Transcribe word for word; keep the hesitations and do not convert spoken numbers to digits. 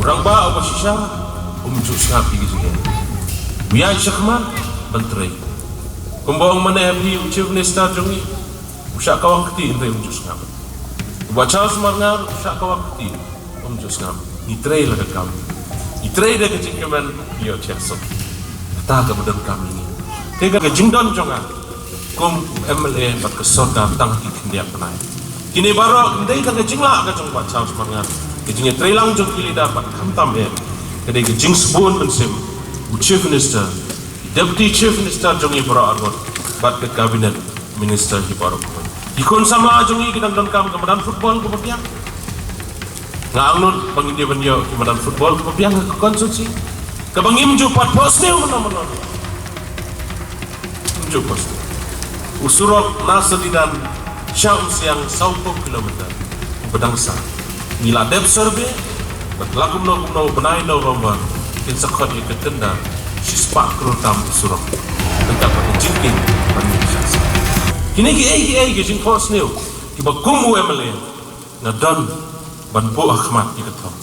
Rangbah uba shisha um ju sngap ïa ki jingeh. U ïaid shakhmat ban trei. Kumba ong mynne ha phi u Chief Minister jong ngi, u shah kawang kti hynrei um ju sngap. U Bah Charles Marngar u shah kawang kti, um ju sngap. Ngi trei la ka kam. Ngi trei da ka jingkmen, ngi ïoh thiah suk. Kata kaba donkam ïa ngi. Te ka jingdon jong nga kum u M L A bad ka sorkar tang ki khyndiat bnai. Kine baroh kim dei tang ka jinglah ka jong Bah Charles Marngar, ka jingïatreilang jong ki leader bad khamtam eh, ka dei ka jingsbun mynsiem u Chief Minister, Deputy Chief Minister jong ngi baroh arngut bad ka Cabinet Minister hi baroh. Ki khun samla jong ngi ki dang donkam ka madan football kaba biang. Nga angnud ba ngin ïa ban ïoh ki madan football kaba biang ha ka constituency kaba ngim ju pat phohsniew mano mano. Ngim ju phohsniew. U surok na Sadidan sha Umsiang sawphew kilometer uba dang sah. Ngi la dep survey bad la kumno kumno u bnai November kin sa khot ïa ka tender shispah klur tam u surok. Tang ka jingkieng ban ngi sha sah. Kine kiei kiei ki jingphohsniew kiba kum u M L A nga don ban buh ha khmat ïa ka thong.